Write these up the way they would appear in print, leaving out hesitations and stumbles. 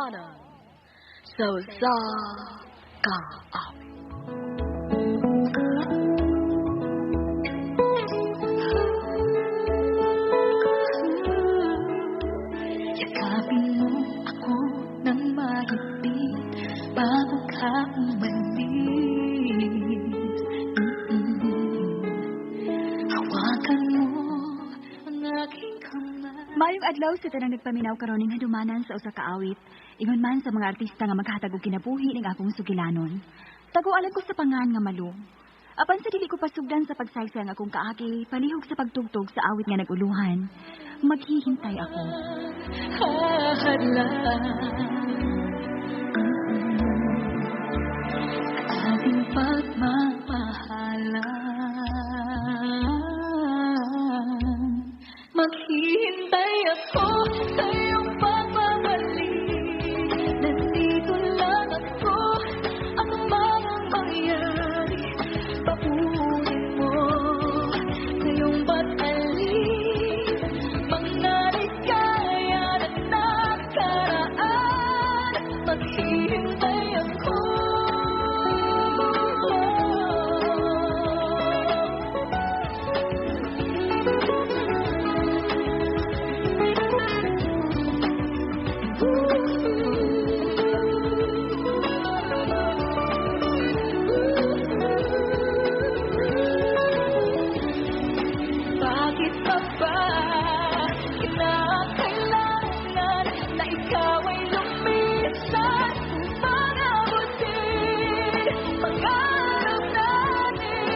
Handumanan sa usa ka awit. Yakapin mo ako ng mahigpit bago ka umalis. Hawakan mo ang aking kamay. Maayong adlaw sa tanang nagpaminaw karon ning handumanan sa usa ka awit. Ingon man sa mga artista nga maghatag og kinabuhi ning akong sugilanon. Tagualan ko sa pangan nga Malu. Apan sa dili ko pasugdan sa pagsaysay ang akong kaagi, palihog sa pagtugtog sa awit nga naguluhan. Maghihintay ako. Hahadlang sa ating pagmamahalan. Maghihintay ako sa iyong pagbabalik. Nandito lang ako, ano man ang mangyari, bakunin mo sa iyong pag-alis. Mga ligaya na nakaraan, maghihintay ako. Bakit pa ba kinakailangan na ikaw ay lumisan upang abutin pangarap natin?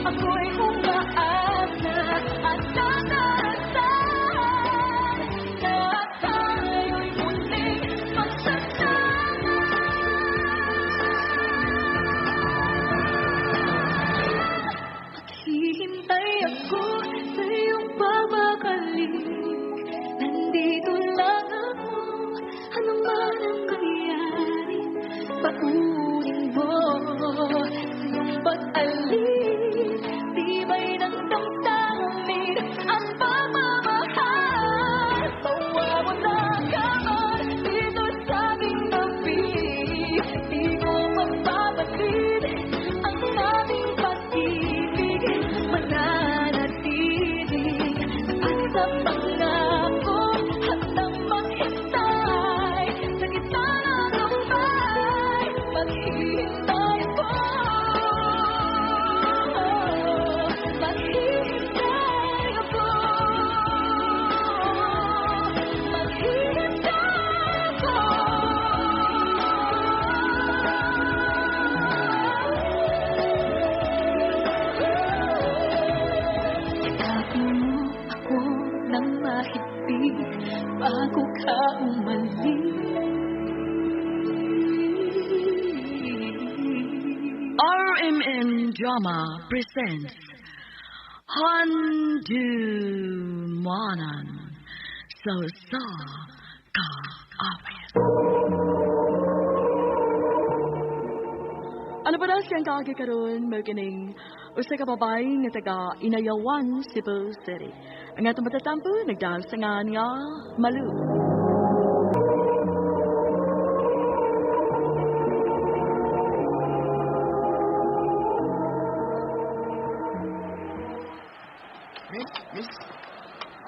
Ako'y umaasa at nagdarasal na tayo'y muling magsasama. Maghihintay ako sa iyong pagbabalik. Nandito lang ako, ano man ang mangyari, bakunin mo sa iyong pag-alis. Tibay ng damdamin ang pagmamahal. Mawawala ka man dito sa aking tabi, di ko mapabatid ang aming pag-ibig. Mananatiling tapat sa pangako, handang maghintay sa gitna ng lupay. Maghihintay ako, maghihintay ako, maghihintay ako. Yakapin mo ako ng mahigpit bago ka umalis. RMN Drama presents Handumanan sa usa ka awit. Ano ba na siyang kaagi karon mao kining usa ka babae nga taga Inayawan, Cebu City. Ang atong matatampo nagdahal sa ngan nga Malu. Miss, miss.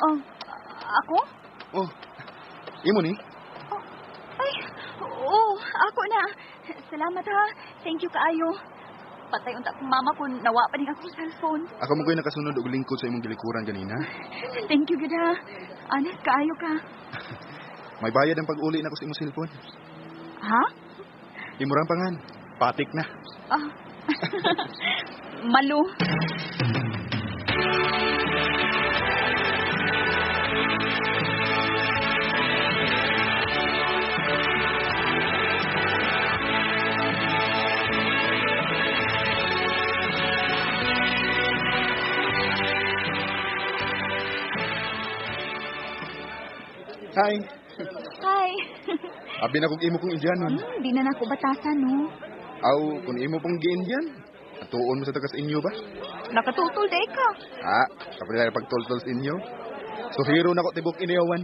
Oh, ako? Oh, imo ni? Oh, ay, oo, ako na. Salamat ha. Thank you kaayo. Patay unta akong mama kung nawa pa ning akong cellphone. Ako mo ko'y nakasunod og lingkod sa imong gilikuran ganina. Thank you gid ha. Honest kaayo ka. May bayad ang pag-uli nako sa imong cellphone. Ha? Imo rang pangan. Patik na. Ah. Malu. Hi. Hi. Abi na kung imo kong Indianon. Di na nako batasan, no. Aw, kung imo pong gi-Indian, atuon mo sa tagas inyo ba? Nakatutol day ka. Ah, kapag pagtultol sa inyo. So hero na ko tibok inayawan.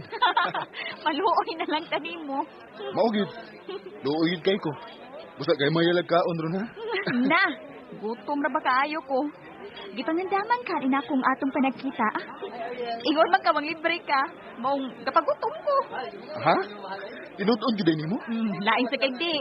Maluoy na lang tanim mo. Mao gyud. Luoy gyud kay ko. Busa kay mayalag kaon ron ha. Na, gutom ra ba kaayo ko? Gipangandaman ka rin akong atong panagkita. Ingon man ka libre ka. Maong kapagutom ko. Ha? Tinuod gyud nimo? Lain sa kay di.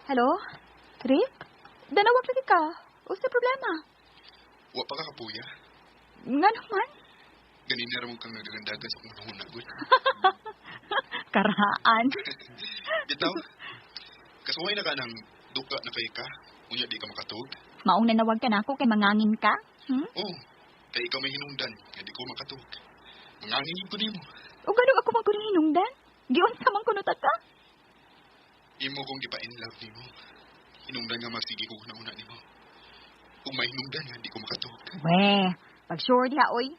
Hello? Rick? Danawag lagi ka. Usa problema. Wa pa ka kapuya. Nga naman? Ganina ra mo kang nagagandagan sa akong hunahuna gud. Karaan. Bitaw. Kasuway na ka ng duka na kay ka. Unya di ka makatug. Maong nanawag ka na ako kay mangangin ka? Hmm? Oh, kay ikaw may hinungdan nga di ko makatug. Mangangin ko nimo. O gano'n ako man kuning hinungdan? Giunsa man kuno ta ka? Imo kong gipa-in love nimo. Hinungdan nga magsige ko una-una nimo. Kung may hinungdan nga di ko makatug. We, pag sure diha oy.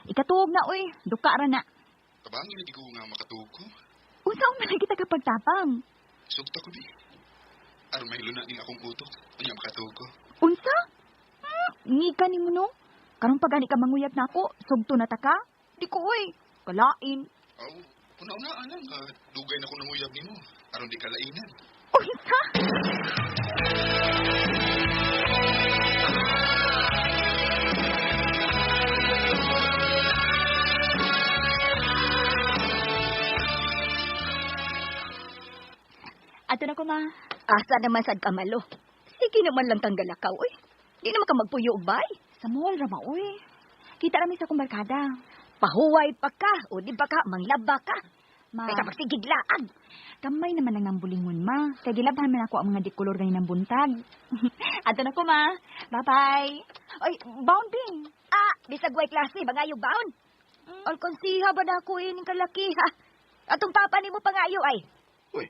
Ikatuog na oy, duka ra na. Tabangin lagi ko nga makatug ko. Unsa man lagi ta kapagtabang? Sugta ko di. Aron mahilo na ning akong utok. Unya makatug ko. Unsa? Ngika nimo no? Karon pa gani ka manguyab nako, sugto na ta ka? Di ko oy. Kalain. Aw, una-una lang nga dugay na ko nanguyab nimo. Aron di ka lainan. Unsa? Ato na ko, ma. Asa naman sad ka, Malo? Sige naman lang kang galakaw, oy. Di naman ka magpuyo, bay. Sa mall, rama, oy. Kita rami sa akong barkada. Pahuway pa ka, o di ba ka, manglaba ka. Ma, Kaysa magsigiglaag. kamay naman ang bulingon, ma. Kay gilabhan man ako ang mga dikolor ganin ng buntag. Ato na ko, ma. Bye-bye. Oy, bounding. Ah, bisag way klase, bangayo baon. Alkonsiha ba na ako ining kalaki, ha? Atong papa nimo pangayo ay. Uy,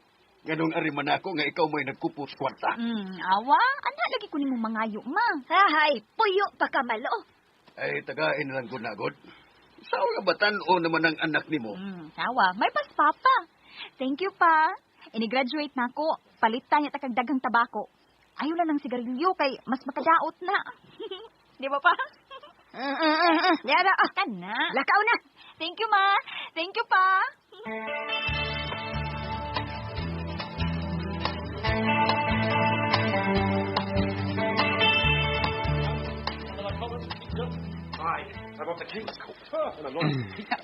ganong ari man ako nga ikaw may nagkupos kwarta. Awa. Ana lagi ko nimong mangayo, ma. Hahay, puyo pa ka, Malo. Ay, tagain lang ko na, God. Sao nga batan-o naman ang anak nimo? Sawa. May pas papa. Thank you, pa. Ini-graduate na ako. Palitan niya takag daghang tabako. Ayaw lang ng sigarilyo kay mas makadaot na. Di ba pa? Yara, ah. Kana. Lakaw na. Thank you, ma. Thank you, pa.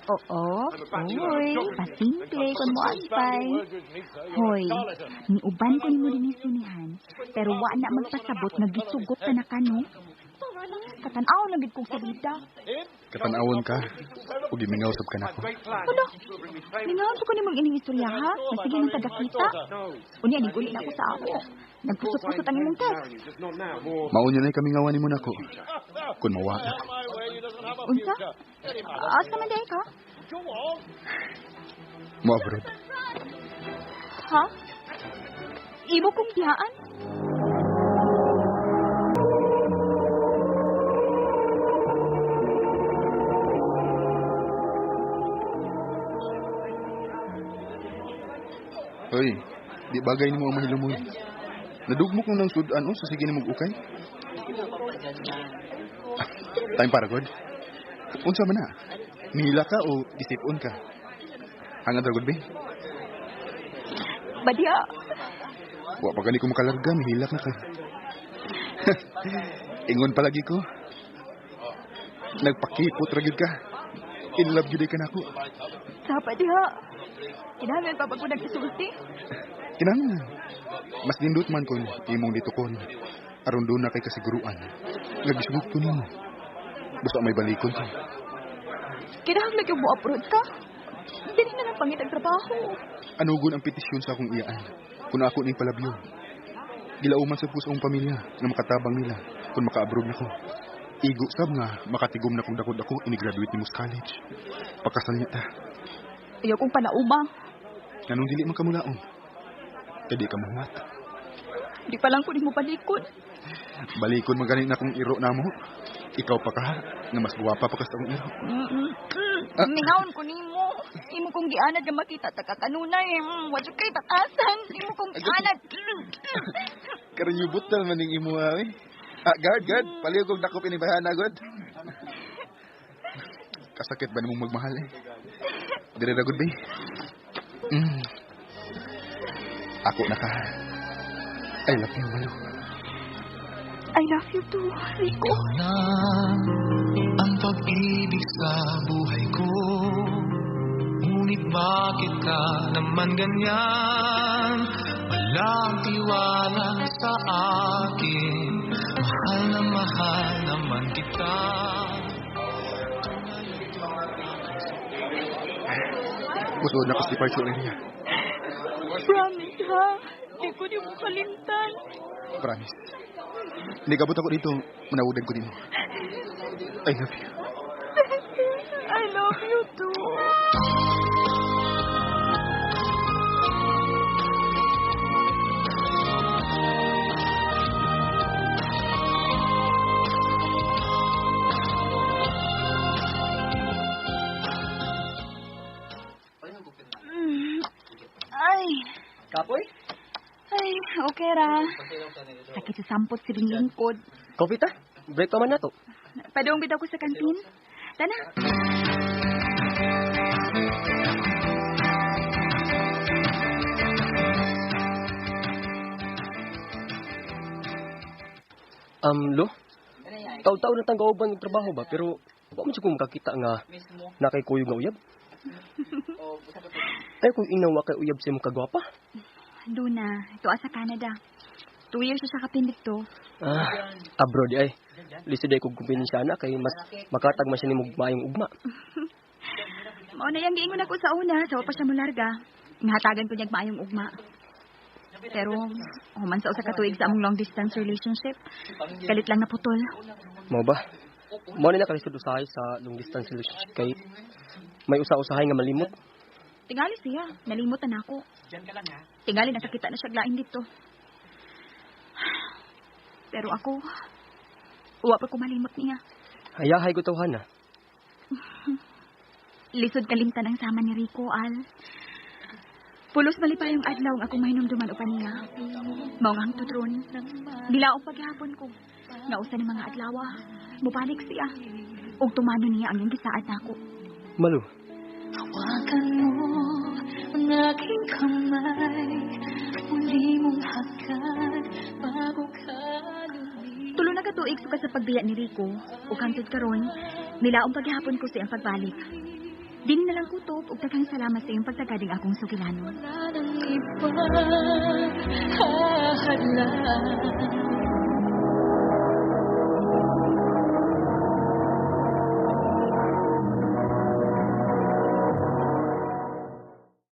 Oo. Uy, pasimple kung mo ampay. Hoy, niuban ko nimo dinhi sinihan, pero wa na magpasabot nga gisugot na na kano. Katanaw lang gid kong salida. Katanawon ka. Ug gimingaw sab ka nako. Wala, mingaw ko nimong ining istorya ha. Masige ng taga-kita. Unya ning uli na ako sa amo. Nagpusot-pusot ang imong text. Mao niya na kamingawan nimo nako. Kun mawa na ko. Unsa? Asa man day ka? Mo abroad. Ha? Imo kong biyaan? Hoy, di bagay nimo ang mahilumoy. Nadugmok mo ng sudan o sa sige nimo ukay. Time para god. Unsa man na? Nihila ka o isipon ka? Hangad ra gud be. Badya. Wa pa gani ko makalarga, mihilak na ka. Ingon palagi ko. Nagpakipot ra gyud ka. In love gyud ka nako. Sa badya. Kinahanglan pa ba ko nag-isulti? Kinahanglan. Mas nindot man kon imong ditukon. Aron doon na kay kasiguruan. Nga gisugot ko nimo. Basta may balikon ko. Kinahanglan yung mo-abroad ka? Dili na lang pangit ang trabaho. Anugon ang petisyon sa akong iyaan. Kung ako ning palabyo. Gilauman sa puso ang pamilya nga makatabang nila kung maka-abroad na ko. Igo sab nga makatigom na kong dakod ako ini-graduate ni sa college. Pakasal niya ta. Ayaw kong palauma. Nganong dili man kamulaon. Kay di ka mahuwat. Di pa lang ko nimo balikon. Balikon man gani na akong iro namo. Ikaw pa ka, nga mas guwapa pa ka sa akong iro. Mingawon ko nimo. Imo kong gianad nga makita ta ka kanunay. Wa jud kay batasan. Imo kong gianad. Karon yung butal man ning imo eh. Ah, guard, guard. Palihog og dakop ini bayana, guard. Kasakit ba nimong magmahal eh? Dire ra gud, bay. Ako na ka. I love you, Malu. I love you too, Rico. Ikaw na ang pag-ibig sa buhay ko. Ngunit bakit ka naman ganyan? Walang tiwala sa akin. Mahal na mahal naman kita. Musod na ko sa departure area. Promise ha. Di ko di mo kalimtan. Promise. Nigabot ako dito, manawagan ko nimo. I love you. I love you too. Ay. Kapoy? Ay, okay ra. Sakit sa sampot sa lingkod. Coffee ta? Break pa man na to. Padung bitaw ko sa kantin. Tana. Lo? Taw-taw na tang gauban ng trabaho ba? Pero wa man jud ko makakita nga nakay kuyog nga uyab. Ay kung inawa kay uyab sa imong kagwapa. Luna, tuwa sa Canada. 2 years siya kapin dito. Ah, abroad ay. Lisod ay kog kumpinensya na kay mas makatag man siya nimo maayong ugma. Mao na yang giingon ako sa una, sa wa pa siya molarga. Ngahatagan ko niyag maayong ugma. Pero human sa usa ka tuig sa among long distance relationship, kalit lang naputol. Mao ba? Mao ni nakalisod usahay sa long distance relationship kay may usa-usahay nga malimot. Tingali siya, nalimot na nako. Tingali nakakita na siya lain dito. Pero ako, wa pa ko malimot niya. Hayahay ko tawhana. Lisod kalimtan ang sama ni Rico, Al. Pulos malipayong adlaw ang akong mahinumduman upan niya. Mao nga hangtod ron. Nilaong paghapon ko. Nga usa ni mga adlaw, mubalik siya. Ug tumano niya ang iyang gisaad nako. Malu. Hawakan mo ang aking kamay. Muli mong hagkan bago ka lumipas. Tulo na ka tuig suka sa pagbiya ni Rico. Ug hangtod karon, nilaong paghapon ko sa iyang pagbalik. Dini na lang kutob ug daghang salamat sa iyong pagtagading akong sugilanon. Wala nang ibang hahadlang.